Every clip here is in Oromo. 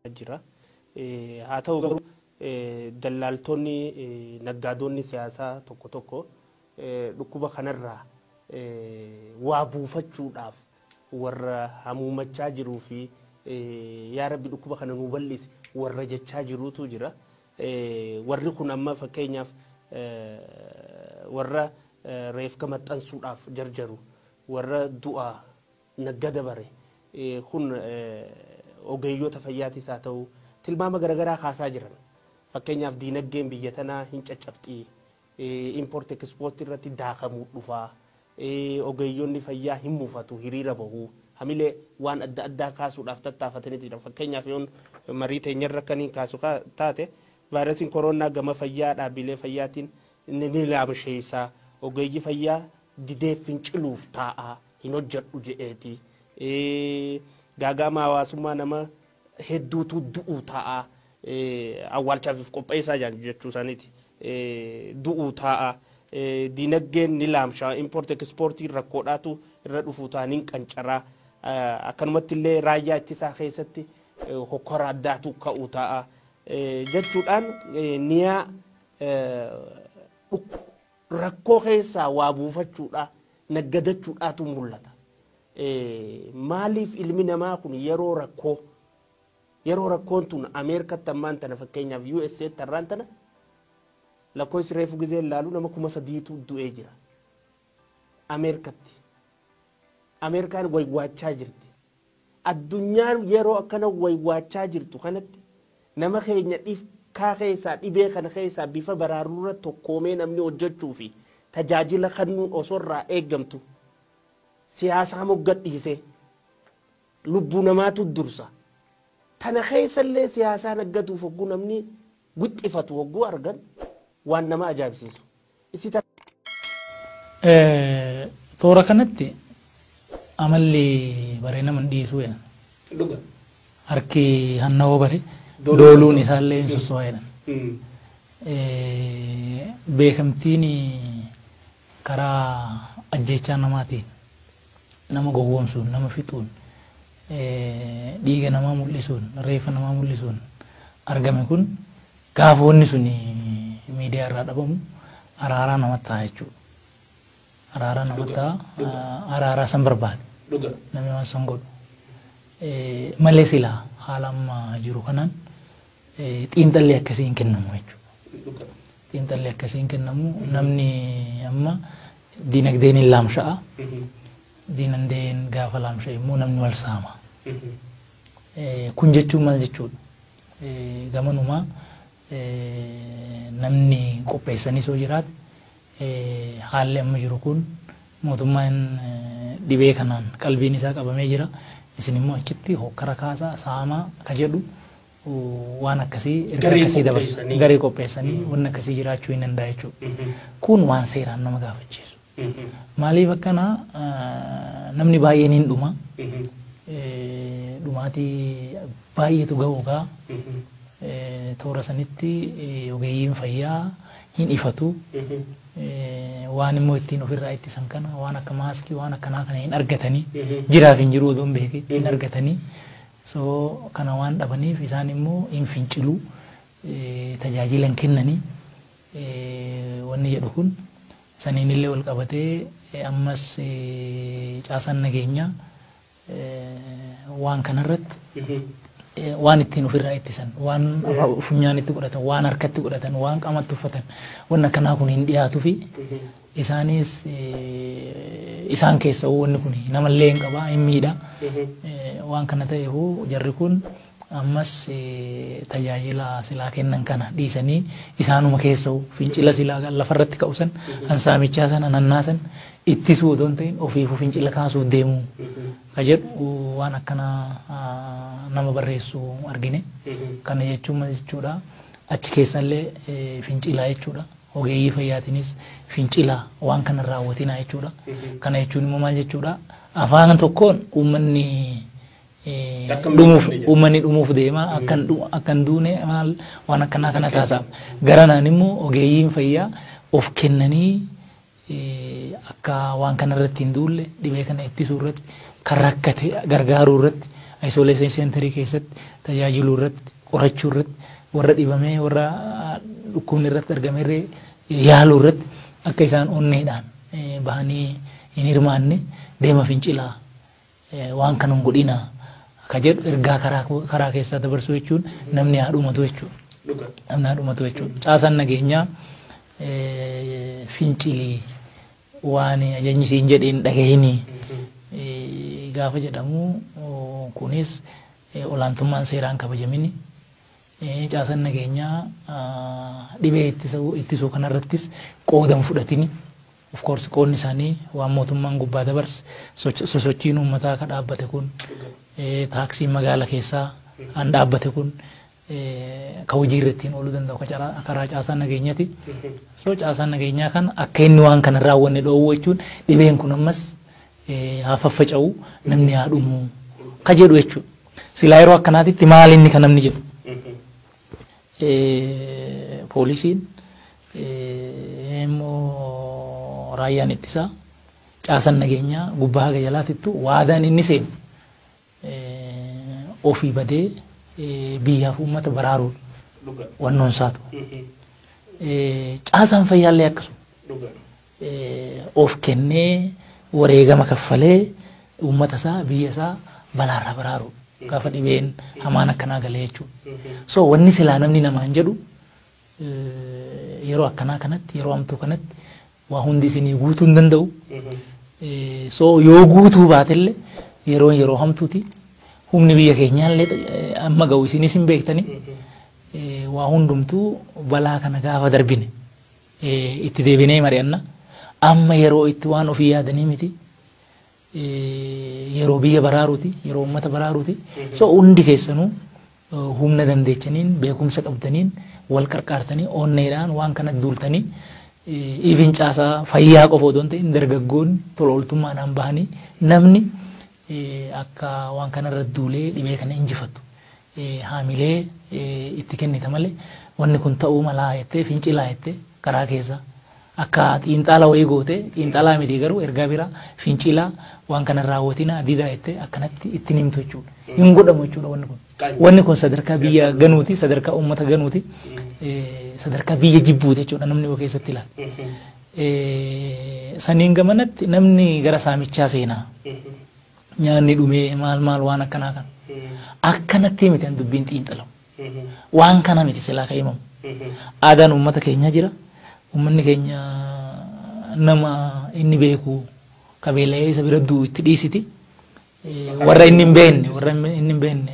jira. Haa ta'u garuu dallaaltonni, naggaadonni siyaasaa tokko tokko dhukkuba kanarraa waa buufachuudhaaf warra hamuumachaa jiruu fi yaa Rabbi dhukkuba kana nuu bal'isi warra jechaa jiruutu jira. Warri kun amma fakkeenyaaf warra reefka maxxansuudhaaf jarjaru, warra du'a naggada bare kun ogeeyyota fayyaatis haa ta'u tilmaama garaagaraa kaasaa jiran. Fakkeenyaaf diinagdeen biyya tanaa hin caccabxii, import export irratti daakamuu dhufaa, ogeeyyonni fayyaa hin mufatu, hiriira bahuu, hamilee waan adda addaa kaasuudhaaf tattaafatanii jiran. Fakkeenyaaf yoon marii teenyarra akkaniin kaasu taate, vaayirasiin koronaa gama fayyaa dhaabbilee fayyaatiin ni laamsheessaa, ogeeyyi fayyaa didee finciluuf taa'aa hin hojjedhu je'eeti. Gaagama hawaasummaa nama hedduutu du'uu taa'aa, awwaalchaaf qopheessaa jechuu isaaniiti. Du'uu taa'a. Diinagdeen ni laamshaa, import exportii rakkoodhaatu irra dhufuu ta'a, ni qancaraa. Akkanumatti illee raayyaa ittisaa keessatti hokkora addaatu ka'uu ta'a. Jechuudhaan niyaa rakkoo keessaa waa buufachuudha, naggadachuudhaatu mul'ata. Maaliif ilmi namaa kun yeroo rakkoo, yeroo rakkoon tun Ameerikatti ammaan tana, fakkeenyaaf USA tarraan tana lakkoofsi reefu gizee ilaalu nama 3000tu du'ee jira. Ameerikatti. Ameerikaan waywaachaa jirti. Addunyaan yeroo akkana waywaachaa jirtu kanatti nama keenya dhifkaa keessaa, dhibee kana keessaa bifa baraarurra tokkoomee namni hojjechuu fi tajaajila kennuun osoo irraa eeggamtu siyaasaa moggadhiisee lubbuu namaatu dursa. Tana keessallee siyaasaa naggatuuf hogguu namni wixxifatu hogguu argan waan nama ajaa'ibsiisu. Isi Toora kanatti amalli baree nama hin dhiisuu jedhan. Dhuga. Harki hannawoo bare dooluun isaallee hin sosso'a jedhan. Beekamtiin karaa ajjeechaa namaatiin, nama gowwoomsuun, nama fixuun, dhiiga namaa mul'isuun, reeffa namaa mul'isuun argame kun gaafa wanni sun miidiyaa irraa dhabamu araaraa namatti ta'a jechuudha. Araaraa namatti ta'a, araaraa san barbaade. Namni waan san godhu. Malee silaa haala amma jiru kanaan xiinxalli akkasii hin kennamu jechuudha. Xiinxalli akkasii hin kennamu. Namni amma diinagdeen hin laamsha'a. Diinagdeen gaafa laamsha'e immoo namni wal saama. Kun jechuun maal jechuudha? Gamanumaa namni qopheessanii soo jiraate, haalli amma jiru kun mootummaan dhibee kanaan qalbiin isaa qabamee jira. Isin immoo achitti hokkara kaasaa saamaa ka jedhu waan akkasii erga akkasii dabarsu garee qopheessanii wanni akkasii jiraachuu hin danda'a jechuudha. Kun waan seeraan nama gaafachiisu. Maaliif akkana namni baay'een hin dhuma. Dhumaatii baay'eetu ga'uu gaa. Toora sanitti ogeeyyiin fayyaa hin ifatu. Waan immoo ittiin ofirraa ittisan kana, waan akka maaskii, waan akkanaa kana hin argatanii, jiraaf hin jiru odoo hin beekin hin argatanii. So kana waan dhabaniif isaan immoo hin fincilu, tajaajila hin kennanii. Wanni jedhu kun saniin illee wal qabatee ammas caasaan nageenyaa waan kanarratti waan ittiin ofirraa ittisan, waan funyaanitti godhatan, waan harkatti godhatan, waan qaamatti uffatan, wanni akkanaa kun hin dhiyaatuu fi isaanis isaan keessa wanni kun namallee hin qabaa, hin miidha. Waan kana ta'eefu jarri kun ammas tajaajila silaa kennan kana dhiisanii isaanuma keessa fincila silaa lafarratti ka'u san, hansaamichaa sana, nannaa san ittisuu odoo hin ta'in ofiifuu fincila kaasuuf deemuu ka jedhu waan akkana nama barreessu argine. Kana jechuun maal jechuudha? Achi keessallee fincilaa jechuudha. Ogeeyyii fayyaatiinis fincilaa, waan kana raawwatinaa jechuudha. Kana jechuun immoo maal jechuudha? Afaan tokkoon uummanni dhumuuf, uummanni dhumuuf deema, akkan duune maal waan akkanaa kana taasisaa. Garanaan immoo ogeeyyiin fayyaa of kennanii akka waan kana irratti hin duulle, dhibee kana ittisuu irratti, kan rakkate gargaaruu irratti Isolation centerii keessatti tajaajiluu irratti, qorachuu irratti, warra dhibamee, warra dhukkubni irratti argamerree yaaluu irratti akka isaan onneedhaan bahanii hin hirmaanne, deema fincilaa, waan kana hin godhinaa akka jedhu ergaa karaa keessaa dabarsuu jechuun namni haa dhumatu jechuudha. Namni haa dhumatu jechuudha. Caasaan nageenyaa fincilii, waan ajajni siin jedheen dhagahinii gaafa jedhamu, kunis olaantummaan seeraan kabajamini, caasaan nageenyaa dhibee ittisuu kanarrattis qoodan fudhatini. Of course, qoodni isaanii waan mootummaan gubbaa dabarse, sosochiin uummataa ka dhaabbate kun, taaksiin magaala keessaa kan dhaabbate kun, ka hojii irra ittiin ooluu danda'u karaa caasaa nageenyaati. So caasaan nageenyaa kan akka inni waan kana raawwanne dhoowwu jechuun dhibeen kun ammas haa faffaca'u, namni haa dhumu ka jedhu jechuudha. Silaa yeroo akkanaatitti maal inni kan namni jedhu? Poolisiin immoo, raayyaan ittisaa, caasaan nageenyaa gubbaa haga jalaatittu waadaan inni seenu ofii badee biyyaaf uummata baraaruudha. Wannoon isaatu. Caasaan fayyaallee akkasuma. Of kennee, wareegama kaffalee, uummata isaa, biyya isaa balaarraa baraaruudha. Gaafa dhibeen hamaan akkanaa galee jechuudha. So wanni silaa namni namaan jedhu, yeroo akkanaa kanatti, yeroo hamtuu kanatti waa hundi isinii guutuu hin danda'u. So yoo guutuu baatellee yeroon yeroo hamtuuti. Humni biyya keenyaallee amma ga'u isinis hin beektani. Waa hundumtuu balaa kana gaafa darbine itti deebinee mari'anna. Amma yeroo itti waan ofii yaadanii miti. Yeroo biyya baraaruuti, yeroo uummata baraaruuti. So hundi keessanuu humna dandeechaniin, beekumsa qabdaniin wal qarqaartanii, onneedhaan waan kana duultanii, even caasaa fayyaa qofa otoo hin ta'in dargaggoonni tola ooltummaadhaan bahanii namni akka waan kanarra duulee dhibee kana injifatu. Haamilee itti kennita malee, wanni kun ta'uu malaa jettee, fincilaa jettee, karaa keessa akka xiinxala wayii goote, xiinxalaa miti garuu ergaa biraa, fincilaa, waan kana raawwatina, didaa jettee akkanatti ittiin himtu jechuudha. Hin godhamu jechuudha wanni kun. Wanni kun sadarkaa biyya ganuuti, sadarkaa uummata ganuuti, sadarkaa biyya jibbuuti jechuudha namni yoo keessatti ilaala. Saniin gamanatti namni gara saamichaa seenaa. Nyaanni dhumee, maal maal, waan akkanaa kana. Akkanatti miti dubbiin xiinxalamu. Waan kana miti silaa kan himamu. Aadaan uummata keenyaa jira. Uummanni keenya nama inni beeku qabeela'ee isa bira du'u itti dhiisiti. Warra inni hin beekne, warra inni hin beekne,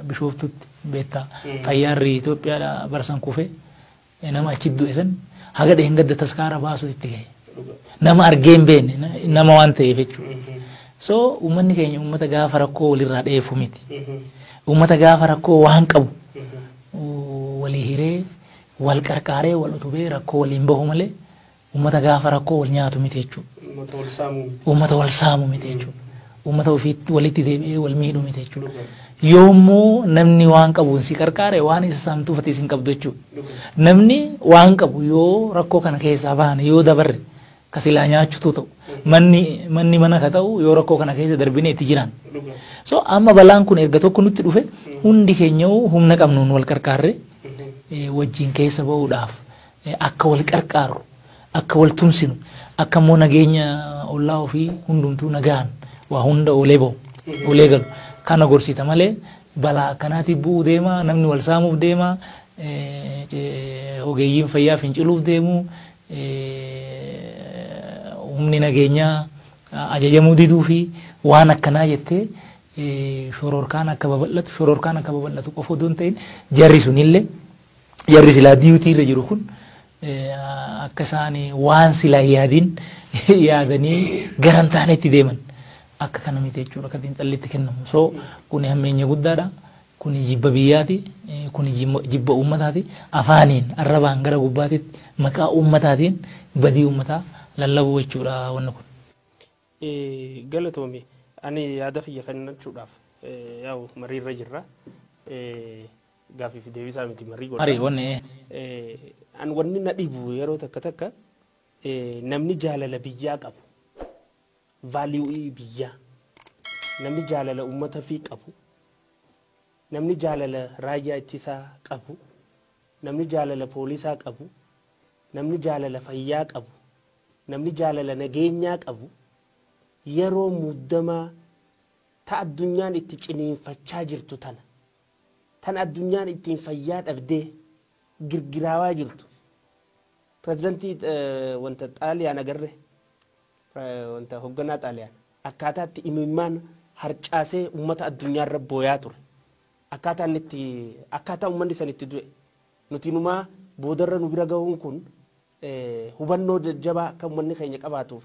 Bishooftutti beektaa, xayyaarri Itoophiyaadha barsan kufee nama achi du'e san haga dheengadda taskaara baasuutti itti gahe. Nama argee hin beekne, nama waan ta'eef jechuudha. So uummanni keenya uummata gaafa rakkoo walirraa dheefu miti. Uummata gaafa rakkoo waan qabu walii hiree, wal qarqaaree, wal utubee rakkoo waliin bahu malee uummata gaafa rakkoo wal nyaatu miti jechuudha. Uummata wal saamuu miti. Uummata wal saamu miti jechuudha. Uummata ofiitti walitti deebi'ee wal miidhu miti jechuudha. Yoommoo namni waan qabuun si qarqaare, waan isa saamtuuf ati isin qabdu jechuudha. Namni waan qabu yoo rakkoo kana keessaa baane, yoo dabarre, ka silaa nyaachutu ta'u. Manni mana ka ta'u yoo rakkoo kana keessa darbine itti jiran. So amma balaan kun erga tokko nutti dhufe, hundi keenya humna qabnuun wal qarqaarre wajjin keessa bahuudhaaf akka wal qarqaarru, akka wal tumsinu, akka immoo nageenya ollaa ofii hundumtuu nagaan waa hunda oolee bahu, oolee galu kana gorsita malee, balaa akkanaatiif bu'uu deema, namni wal saamuuf deema, ogeeyyiin fayyaa finciluuf deemu, humni nageenyaa ajajamuu diduu fi waan akkanaa jettee shororkaan akka babal'atu, shororkaan akka babal'atu qofa otoo hin ta'in, jarri sunillee, jarri silaa duty irra jiru kun, akka isaan waan silaa yaadin yaadanii garan taanetti deeman akka kana miti jechuudha akka xiinxallitti kennamu. So kuni hammeenya guddaadha. Kuni jibba biyyaati. Kuni jibba uummataati. Afaaniin arrabaan gara gubbaatitti maqaa uummataatiin badii uummataa lallabuu jechuudha wanni kun. Galatoomi, ani yaada kiyya kennachuudhaaf yaa'u mariirra jirra. Gaafii fi deebisaa miti, marii godha. Marii wanni. An wanni na dhibu, yeroo takka takka namni jaalala biyyaa qabu, value biyyaa Namni jaalala uummata fi qabu, namni jaalala raayyaa ittisaa qabu, namni jaalala poolisaa qabu, namni jaalala fayyaa qabu, namni jaalala nageenyaa qabu, yeroo muddamaa ta addunyaan itti ciniinfachaa jirtu tana, tan addunyaan ittiin fayyaa dhabdee girgiraawaa jirtu. Pireezidantii wanta Xaaliyaan agarre, wanta hoogganaa Xaaliyaan akkaataa itti imimmaan harcaasee uummata addunyaarra booyaa ture. Akkaataa inni itti, akkaataa uummanni san itti du'e. Nuti numaa boodarra nu bira gahuun kun hubannoo jajjabaa akka uummanni keenya qabaatuuf.